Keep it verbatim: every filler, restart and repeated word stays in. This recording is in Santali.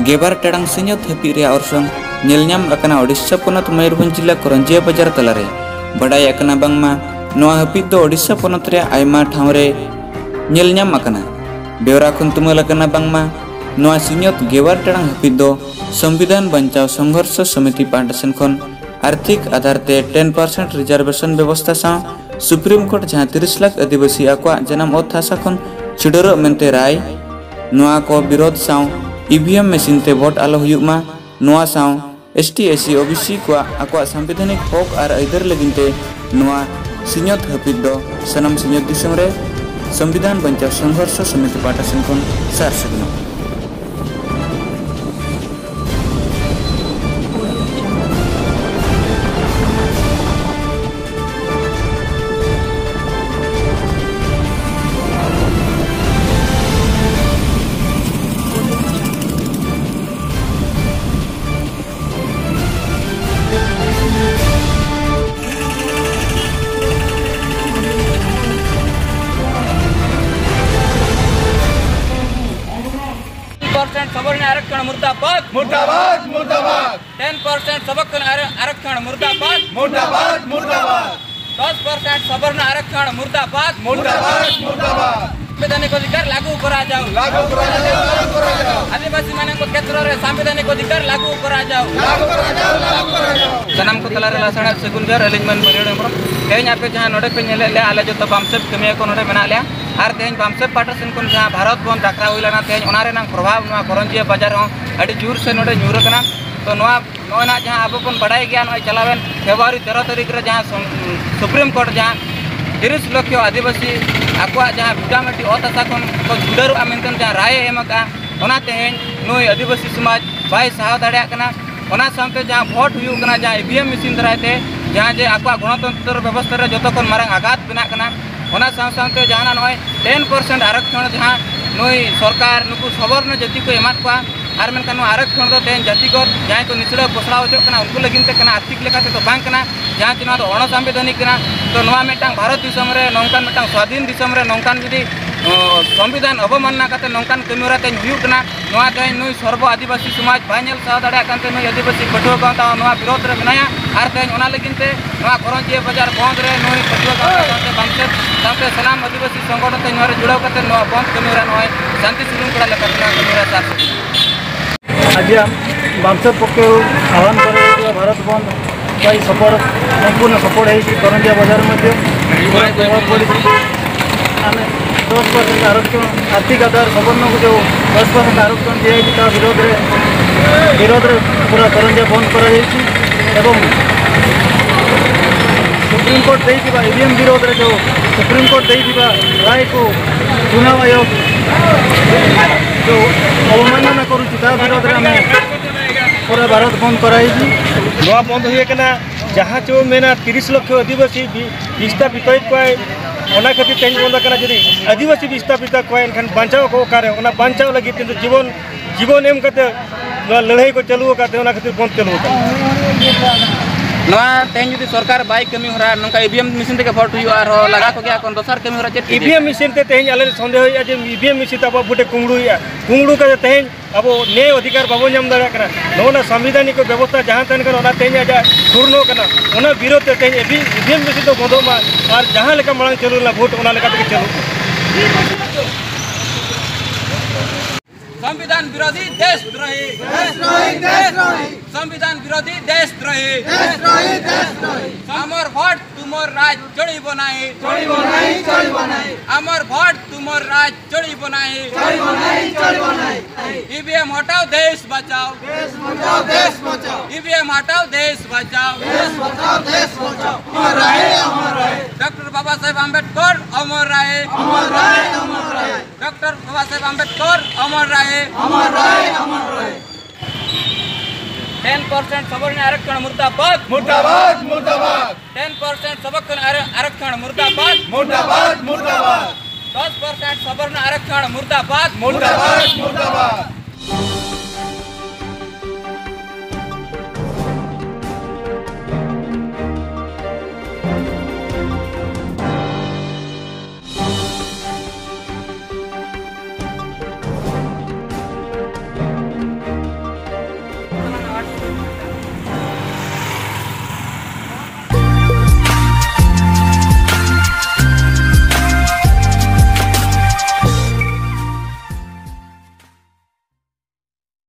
ᱜᱮᱞᱵᱟᱨ ᱴᱟᱲᱟᱝ ᱥᱤᱧᱚᱛ ᱦᱟᱹᱯᱤᱫ ᱨᱮᱭᱟᱜ ᱚᱨᱥᱚᱝ ᱧᱮᱞ ᱧᱟᱢ ᱟᱠᱟᱱᱟ ᱳᱰᱤᱥᱟ ᱯᱚᱱᱚᱛ ᱢᱚᱭᱩᱨᱵᱷᱚᱸᱡᱽ ᱡᱤᱞᱟ ᱠᱚᱨᱚᱧᱡᱤᱭᱟ ᱵᱟᱡᱟᱨ ᱛᱟᱞᱟᱨᱮ᱾ ᱵᱟᱰᱟᱭ ᱟᱠᱟᱱᱟ ᱵᱟᱝᱢᱟ ᱱᱚᱣᱟ ᱦᱟᱹᱯᱤᱫ ᱫᱚ ᱳᱰᱤᱥᱟ ᱯᱚᱱᱚᱛ ᱨᱮᱭᱟᱜ ᱟᱭᱢᱟ ᱴᱷᱟᱶ ᱨᱮ ᱧᱮᱞ ᱧᱟᱢ ᱟᱠᱟᱱᱟ᱾ ᱵᱮᱣᱨᱟ ᱠᱷᱚᱱ ᱛᱩᱢᱟᱹᱞ ᱟᱠᱟᱱᱟ ᱵᱟᱝᱢᱟ ᱱᱚᱣᱟ ᱥᱤᱧᱚᱛ ᱜᱮᱞᱵᱟᱨ ᱴᱟᱲᱟᱝ ᱦᱟᱹᱯᱤᱫ ᱫᱚ ᱥᱚᱝᱵᱤᱫᱷᱟᱱ ᱵᱟᱧᱪᱟᱣ ᱥᱚᱝᱜᱷᱚᱨᱥᱚ ᱥᱚᱢᱤᱛᱤ ᱯᱟᱦᱴᱟ ᱥᱮᱱ ᱠᱷᱚᱱ ᱟᱨᱛᱷᱤᱠ ᱟᱫᱷᱟᱨ ᱛᱮ ten percent reservation ᱵᱮᱵᱚᱥᱛᱷᱟ ᱥᱟᱶ ᱥᱩᱯᱨᱤᱢ ᱠᱳᱨᱴ ᱡᱟᱦᱟᱸ ᱛᱤᱨᱤᱥ ᱞᱟᱠᱷ ᱟᱹᱫᱤᱵᱟᱹᱥᱤ ᱟᱠᱚᱣᱟᱜ ᱡᱟᱱᱟᱢ ᱚᱛ ᱦᱟᱥᱟ ᱠᱷᱚᱱ ᱪᱷᱩᱰᱟᱹᱨᱚᱜ ᱢᱮᱱᱛᱮ ᱨᱟᱭ, ᱱᱚᱣᱟ ᱠᱚ ᱵᱤᱨᱳᱫᱷ ᱥᱟᱶ ᱤ ᱵᱷᱤ ᱮᱢ ᱢᱮᱥᱤᱱ ᱛᱮ ᱵᱷᱳᱴ ᱟᱞᱚ ᱦᱩᱭᱩᱜ ᱢᱟ, ᱱᱚᱣᱟ ᱥᱟᱶ S T, S C, O B C ᱠᱚᱣᱟᱜ ᱟᱠᱚᱣᱟᱜ ᱥᱟᱝᱵᱤᱫᱷᱟᱱᱤᱠ ᱦᱚᱠ ᱟᱨ ᱟᱹᱭᱫᱟᱹᱨ ᱞᱟᱹᱜᱤᱫ ᱛᱮ ᱱᱚᱣᱟ ᱥᱤᱧᱚᱛ ᱦᱟᱹᱯᱤᱫ ᱫᱚ ᱥᱟᱱᱟᱢ ᱥᱤᱧᱚᱛ ᱫᱤᱥᱚᱢ ᱨᱮ ᱥᱚᱝᱵᱤᱫᱷᱟᱱ ᱵᱟᱧᱪᱟᱣ ᱥᱚᱝᱜᱷᱚᱨᱥᱚ ᱥᱚᱢᱤᱛᱤ ᱯᱟᱦᱴᱟ ᱥᱮᱱ ᱠᱷᱚᱱ ᱥᱟᱨ ᱥᱟᱹᱜᱩᱱᱚᱜ ᱠᱟᱱᱟ᱾ Ten percent ᱥᱚᱵᱚᱨᱱ ᱟᱨᱚᱠᱷᱚᱱ ᱢᱩᱨᱫᱟᱵᱟᱫ। ᱢᱩᱨᱫᱟᱵᱟᱫ, ᱢᱩᱨᱫᱟᱵᱟᱫ। Ten percent ᱥᱚᱵᱚᱨᱱ ᱟᱨᱚᱠᱷᱚᱱ ᱢᱩᱨᱫᱟᱵᱟᱫ। ᱢᱩᱨᱫᱟᱵᱟᱫ, ᱢᱩᱨᱫᱟᱵᱟᱫ। ଦଶ ପରସେଣ୍ଟ ସବର୍ଣ୍ଣ ଆରକ୍ଷଣ ମୁର୍ଦ୍ଦାବାଦ। ମୁର୍ଦ୍ଦାବାଦ, ମୁର୍ଦ୍ଦାବାଦ। ସାମ୍ବିଧାନିକ ଅଧିକାର ଲାଗୁ କରାଯାଉ। ଲାଗୁ କରାଯାଉ, ଲାଗୁ କରାଯାଉ। ଆଦିବାସୀ ମାନଙ୍କ କ୍ଷେତ୍ରରେ ସାମ୍ବିଧାନିକ ଅଧିକାର ଲାଗୁ କରାଯାଉ। ᱥᱟᱱᱟᱢ ᱠᱚ ᱛᱟᱞᱟᱨᱮ ᱞᱟᱥᱟᱲᱦᱮᱫ ᱥᱟᱹᱜᱩᱱ ᱡᱚᱦᱟᱨ, ᱟᱹᱞᱤᱧ ᱢᱟᱹᱱ ᱢᱟᱹᱨᱤᱭᱟᱹ ᱦᱮᱢᱵᱨᱚᱢ᱾ ᱛᱮᱦᱮᱧ ᱟᱯᱮ ᱡᱟᱦᱟᱸ ᱱᱚᱰᱮ ᱯᱮ ᱧᱮᱞᱮᱫ ᱞᱮᱭᱟ, ᱟᱞᱮ ᱡᱚᱛᱚ ᱵᱟᱢᱥᱮᱵ ᱠᱟᱹᱢᱤᱭᱟᱹ ᱠᱚ ᱱᱚᱰᱮ ᱢᱮᱱᱟᱜ ᱞᱮᱭᱟ᱾ ᱟᱨ ᱛᱮᱦᱮᱧ ᱵᱟᱢᱥᱮᱵ ᱯᱟᱦᱴᱟ ᱥᱮᱱ ᱠᱷᱚᱱ ᱡᱟᱦᱟᱸ ᱵᱷᱟᱨᱚᱛ ᱵᱚᱱᱫᱷ ᱰᱟᱠᱨᱟᱣ ᱦᱩᱭ ᱞᱮᱱᱟ, ᱛᱮᱦᱮᱧ ᱚᱱᱟ ᱨᱮᱱᱟᱜ ᱯᱨᱚᱵᱷᱟᱵᱽ ᱱᱚᱣᱟ ᱠᱚᱨᱚᱧᱡᱤᱭᱟᱹ ᱵᱟᱡᱟᱨ ᱨᱮᱦᱚᱸ ᱟᱹᱰᱤ ᱡᱳᱨ ᱥᱮ ᱱᱚᱰᱮ ᱧᱩᱨ ᱟᱠᱟᱱᱟ᱾ ᱛᱚ ᱱᱚᱣᱟ ᱱᱚᱜᱼᱚᱭ ᱱᱟᱜ ᱡᱟᱦᱟᱸ ᱟᱵᱚ ᱵᱚᱱ ᱵᱟᱲᱟᱭ ᱜᱮᱭᱟ, ᱱᱚᱜᱼᱚᱭ ᱪᱟᱞᱟᱣᱮᱱ ᱯᱷᱮᱵᱽᱨᱩᱣᱟᱨᱤ ᱛᱮᱨᱚ ᱛᱟᱹᱨᱤᱠᱷ ᱨᱮ ᱡᱟᱦᱟᱸ ᱥᱩ-, ᱥᱩᱯᱨᱤᱢ ᱠᱳᱨᱴ ᱡᱟᱦᱟᱸ ᱛᱤᱨᱤᱥ ᱞᱚᱠᱷᱭᱚ ᱟᱹᱫᱤᱵᱟᱹᱥᱤ ᱟᱠᱚᱣᱟᱜ ᱡᱟᱦᱟᱸ ᱵᱷᱤᱴᱟᱢᱟᱴᱤ ᱚᱛ ᱦᱟᱥᱟ ᱠᱷᱚᱱ ᱠᱚ ᱪᱷᱩᱰᱟᱹᱨᱚᱜᱼᱟ ᱢᱮᱱᱛᱮ ᱡᱟᱦᱟᱸ ᱨᱟᱭ ᱮ ᱮᱢ ᱟᱠᱟᱫᱼᱟ, ᱚᱱᱟ ᱛᱮᱦᱮᱧ ᱱᱩᱭ ᱟᱹᱫᱤᱵᱟᱹᱥᱤ ᱥᱚᱢᱟᱡᱽ ᱵᱟᱭ ᱥᱟᱦᱟᱣ ᱫᱟᱲᱮᱭᱟᱜ ᱠᱟᱱᱟ᱾ ᱚᱱᱟ ᱥᱟᱶᱛᱮ ᱡᱟᱦᱟᱸ ᱵᱷᱳᱴ ᱦᱩᱭᱩᱜ ᱠᱟᱱᱟ, ᱡᱟᱦᱟᱸ ᱤ ᱵᱷᱤ ᱮᱢ ᱢᱮᱥᱤᱱ ᱫᱟᱨᱟᱭ ᱛᱮ, ᱡᱟᱦᱟᱸ ᱡᱮ ᱟᱠᱚᱣᱟᱜ ᱜᱚᱱᱚᱛᱚᱱᱛᱨᱚ ᱵᱮᱵᱚᱥᱛᱷᱟ ᱨᱮ ᱡᱚᱛᱚ ᱠᱷᱚᱱ ᱢᱟᱨᱟᱝ ᱟᱜᱷᱟᱛ ᱵᱮᱱᱟᱜ ᱠᱟᱱᱟ, ᱚᱱᱟ ᱥᱟᱶ ᱥᱟᱶᱛᱮ ᱡᱟᱦᱟᱱᱟᱜ ᱱᱚᱜᱼᱚᱭ ten percent ᱟᱨᱚᱠᱷᱚᱱ ᱡᱟᱦᱟᱸ ᱱᱩᱭ ᱥᱚᱨᱠᱟᱨ ᱱᱩᱠᱩ ᱥᱚᱵᱚᱨᱱᱚ ᱡᱟᱹᱛᱤ ᱠᱚ ᱮᱢᱟᱫ ᱠᱚᱣᱟ, ᱟᱨ ᱢᱮᱱᱠᱷᱟᱱ ᱱᱚᱣᱟ ᱟᱨᱚᱠᱷᱚᱱ ᱫᱚ ᱛᱮᱦᱮᱧ ᱡᱟᱹᱛᱤᱜᱚᱛ ᱡᱟᱦᱟᱸᱭ ᱠᱚ ᱱᱤᱥᱲᱟᱹᱣ ᱯᱚᱥᱲᱟᱣ ᱦᱚᱪᱚᱜ ᱠᱟᱱᱟ, ᱩᱱᱠᱩ ᱞᱟᱹᱜᱤᱫ ᱛᱮ ᱠᱟᱱᱟ, ᱟᱨᱛᱷᱤᱠ ᱞᱮᱠᱟ ᱛᱮᱫᱚ ᱵᱟᱝ ᱠᱟᱱᱟ, ᱡᱟᱦᱟᱸ ᱪᱮ ᱱᱚᱣᱟ ᱫᱚ ᱚᱬᱚᱥᱟᱝᱵᱤᱫᱷᱟᱱᱤᱠ ᱠᱟᱱᱟ᱾ ᱛᱚ ᱱᱚᱣᱟ ᱢᱤᱫᱴᱟᱝ ᱵᱷᱟᱨᱚᱛ ᱫᱤᱥᱚᱢ ᱨᱮ ᱱᱚᱝᱠᱟᱱ ᱢᱤᱫᱴᱟᱝ ᱥᱣᱟᱫᱷᱤᱱ ᱫᱤᱥᱚᱢ ᱨᱮ ᱱᱚᱝᱠᱟᱱ ᱡᱩᱫᱤ ᱚ, ᱥᱚᱝᱵᱤᱫᱷᱟᱱ ᱚᱵᱚᱢᱟᱱᱱᱟ ᱠᱟᱛᱮ ᱱᱚᱝᱠᱟᱱ ᱠᱟᱹᱢᱤ ᱦᱚᱨᱟ ᱛᱮᱦᱮᱧ ᱦᱩᱭᱩᱜ ᱠᱟᱱᱟ᱾ ᱱᱚᱣᱟ ᱛᱮᱦᱮᱧ ᱱᱩᱭ ᱥᱚᱨᱵᱚ ᱟᱹᱫᱤᱵᱟᱹᱥᱤ ᱥᱚᱢᱟᱡᱽ ᱵᱟᱭ ᱧᱮᱞ ᱥᱟᱦᱟᱣ ᱫᱟᱲᱮᱭᱟᱜ ᱠᱟᱱᱛᱮ ᱱᱩᱭ ᱟᱹᱫᱤᱵᱟᱹᱥᱤ ᱯᱟᱹᱴᱷᱩᱣᱟᱹ ᱜᱟᱶᱛᱟ ᱦᱚᱸ ᱱᱚᱣᱟ ᱵᱤᱨᱳᱫᱷ ᱨᱮ ᱢᱮᱱᱟᱭᱟ᱾ ᱟᱨ ᱛᱮᱦᱮᱧ ᱚᱱᱟ ᱞᱟᱹᱜᱤᱫ ᱛᱮ ᱱᱚᱣᱟ ᱠᱚᱨᱚᱱᱡᱤᱭᱟᱹ ᱵᱟᱡᱟᱨ ᱵᱚᱱᱫᱷ ᱨᱮ ᱱᱩᱭ ᱯᱟᱹᱴᱷᱩᱣᱟᱹ ᱜᱟᱶᱛᱟ ᱥᱟᱶᱛᱮ ᱵᱟᱢᱥᱮᱵ ᱥᱟᱶᱛᱮ ᱥᱟᱱᱟᱢ ᱟᱹᱫᱤᱵᱟᱹᱥᱤ ᱥᱚᱝᱜᱚᱴᱷᱚᱱ ᱛᱮ ᱱᱚᱣᱟ ᱨᱮ ᱡᱩᱲᱟᱹᱣ ᱠᱟᱛᱮ ᱱᱚᱣᱟ ᱵᱚᱱᱫᱷ ᱠᱟᱹᱢᱤ ᱦᱚᱨᱟ ᱱᱚᱜᱼᱚᱭ ᱥᱟᱱᱛᱤ ᱥᱩᱞᱩᱝ ᱠᱚᱲᱟ ᱞᱮᱠᱟᱛᱮ ᱱᱚᱣᱟ ᱠᱟᱹᱢᱤ ᱦᱚᱨᱟ ᱥᱟᱨ ᱥᱟᱹᱜᱩᱱ᱾ ଆଜି ଆମ ବାମସେବ ପକ୍ଷରୁ ଆହ୍ୱାନ କରାଯାଇଥିବା ଭାରତ ବନ୍ଦ ପାଇଁ ସପୋର୍ଟ, ସମ୍ପୂର୍ଣ୍ଣ ସପୋର୍ଟ ହେଇଛି କରଞ୍ଜିଆ ବଜାର ମଧ୍ୟ। ଆମେ ଦଶ ପରସେଣ୍ଟ ଆରକ୍ଷଣ, ଆର୍ଥିକ ଆଧାର ସବର୍ଣ୍ଣକୁ ଯେଉଁ ଦଶ ପରସେଣ୍ଟ ଆରକ୍ଷଣ ଦିଆଯାଇଛି, ତା ବିରୋଧରେ, ବିରୋଧରେ ପୁରା କରଞ୍ଜିଆ ବନ୍ଦ କରାଯାଇଛି। ଏବଂ ସୁପ୍ରିମକୋର୍ଟ ଦେଇଥିବା, ଇଭିଏମ୍ ବିରୋଧରେ ଯେଉଁ ସୁପ୍ରିମକୋର୍ଟ ଦେଇଥିବା ରାୟକୁ ଚୁନାବ ଆୟୋଗ ଯେଉଁ ଅବମାନନା କରୁଛି, ତା ବିରୋଧରେ ଆମେ ପୁରା ଭାରତ ବନ୍ଦ କରାଯାଇଛି। ᱱᱚᱣᱟ ᱵᱚᱱᱫ ᱦᱩᱭ ᱟᱠᱟᱱᱟ, ᱡᱟᱦᱟᱸ ᱪᱮ ᱢᱮᱱᱟ ᱛᱤᱨᱤᱥ ᱞᱚᱠᱷᱚ ᱟᱹᱫᱤᱵᱟᱹᱥᱤ ᱵᱤ-, ᱵᱤᱥᱛᱟᱯᱤᱛᱚᱭᱮᱫ ᱠᱚᱣᱟᱭ, ᱚᱱᱟ ᱠᱷᱟᱹᱛᱤᱨ ᱛᱮᱦᱮᱧ ᱵᱚᱱᱫ ᱟᱠᱟᱱᱟ᱾ ᱡᱩᱫᱤ ᱟᱹᱫᱤᱵᱟᱹᱥᱤ ᱵᱤᱥᱛᱟᱯᱤᱛᱟ ᱠᱚᱣᱟᱭ, ᱮᱱᱠᱷᱟᱱ ᱵᱟᱧᱪᱟᱣ ᱟᱠᱚ ᱚᱠᱟᱨᱮ? ᱚᱱᱟ ᱵᱟᱧᱪᱟᱣ ᱞᱟᱹᱜᱤᱫ ᱛᱮᱫᱚ ᱡᱤᱵᱚᱱ, ᱡᱤᱵᱚᱱ ᱮᱢ ᱠᱟᱛᱮ ᱱᱚᱣᱟ ᱞᱟᱹᱲᱦᱟᱹᱭ ᱠᱚ ᱪᱟᱹᱞᱩ ᱟᱠᱟᱫ ᱛᱮ, ᱚᱱᱟ ᱠᱷᱟᱹᱛᱤᱨ ᱵᱚᱱᱫ ᱪᱟᱹᱞᱩ ᱟᱠᱟᱱᱟ᱾ ᱱᱚᱣᱟ ᱛᱮᱦᱮᱧ ᱡᱩᱫᱤ ᱥᱚᱨᱠᱟᱨ ᱵᱟᱭ ᱠᱟᱹᱢᱤ ᱦᱚᱨᱟ, ᱱᱚᱝᱠᱟ ᱤᱵᱷᱤᱮᱢ ᱢᱮᱥᱤᱱ ᱛᱮᱜᱮ ᱵᱷᱳᱴ ᱦᱩᱭᱩᱜᱼᱟ, ᱟᱨᱦᱚᱸ ᱞᱟᱜᱟ ᱠᱚᱜᱮᱭᱟ ᱠᱚ, ᱫᱚᱥᱟᱨ ᱠᱟᱹᱢᱤ ᱦᱚᱨᱟ ᱪᱮᱫ ᱠᱚ ᱤᱫᱤᱭᱟ? ᱤᱵᱷᱤᱮᱢ ᱢᱮᱥᱤᱱ ᱛᱮ ᱛᱮᱦᱮᱧ ᱟᱞᱮ ᱞᱮ ᱥᱚᱱᱫᱮᱦᱚᱭᱮᱫᱼᱟ ᱡᱮ ᱤᱵᱷᱤᱮᱢ ᱢᱮᱥᱤᱱ ᱛᱮ ᱟᱵᱚᱣᱟᱜ ᱵᱷᱳᱴᱮ ᱠᱩᱢᱵᱽᱲᱩᱭᱮᱫᱼᱟ, ᱠᱩᱢᱵᱽᱲᱩ ᱠᱟᱛᱮ ᱛᱮᱦᱮᱧ ᱟᱵᱚ ᱱᱮᱭ ᱚᱫᱷᱤᱠᱟᱨ ᱵᱟᱵᱚ ᱧᱟᱢ ᱫᱟᱲᱮᱭᱟᱜ ᱠᱟᱱᱟ᱾ ᱱᱚᱜᱼᱚ ᱱᱟ ᱥᱟᱝᱵᱤᱫᱷᱟᱱᱤᱠ ᱵᱮᱵᱚᱥᱛᱷᱟ ᱡᱟᱦᱟᱸ ᱛᱟᱦᱮᱱ ᱠᱟᱱᱟ, ᱚᱱᱟ ᱛᱮᱦᱮᱧ ᱟᱡᱟᱜ ᱯᱩᱨᱱᱚ ᱠᱟᱱᱟ᱾ ᱚᱱᱟ ᱵᱤᱨᱳᱫᱷ ᱛᱮ ᱛᱮᱦᱮᱧ ᱤᱵᱷᱤ-, ᱤᱵᱷᱤᱮᱢ ᱢᱮᱥᱤᱱ ᱫᱚ ᱵᱚᱱᱫᱚᱜ ᱢᱟ ᱟᱨ ᱡᱟᱦᱟᱸ ᱞᱮᱠᱟ ᱢᱟᱲᱟᱝ ᱪᱟᱹᱞᱩ ᱞᱮᱱᱟ ᱵᱷᱳᱴ, ᱚᱱᱟ ᱞᱮᱠᱟ ᱛᱮᱜᱮ ᱪᱟᱹᱞᱩᱜ ᱢᱟ᱾ संविधान विरोधी देशद्रोही। देशद्रोही, देशद्रोही। संविधान विरोधी देशद्रोही। देशद्रोही, देशद्रोही। আমার ভোট তোমার রাজ চড়িব নাই। চড়িব নাই, চড়িব নাই। আমার ভোট তোমার রাজ চড়িব নাই। চড়িব নাই, চড়িব নাই। ইভিএম হটাও, দেশ বাঁচাও। দেশ বাঁচাও, দেশ বাঁচাও। ইভিএম হটাও, দেশ বাঁচাও। দেশ বাঁচাও, দেশ বাঁচাও। অমর রহে, অমর রহে। ডক্টর বাবা সাহেব আম্বেদকর অমর রহে। অমর রহে, অমর রহে। डॉक्टर बाबा साहेब आंबेडकर अमर रहे। अमर रहे, अमर रहे। टेन परसेंट सवर्ण आरक्षण मुर्दाबाद। मुर्दाबाद, मुर्दाबाद। टेन परसेंट सवर्ण आर-, आरक्षण मुर्दाबाद। मुर्दाबाद, मुर्दाबाद। दस परसेंट सवर्ण आरक्षण मुर्दाबाद। मुर्दाबाद,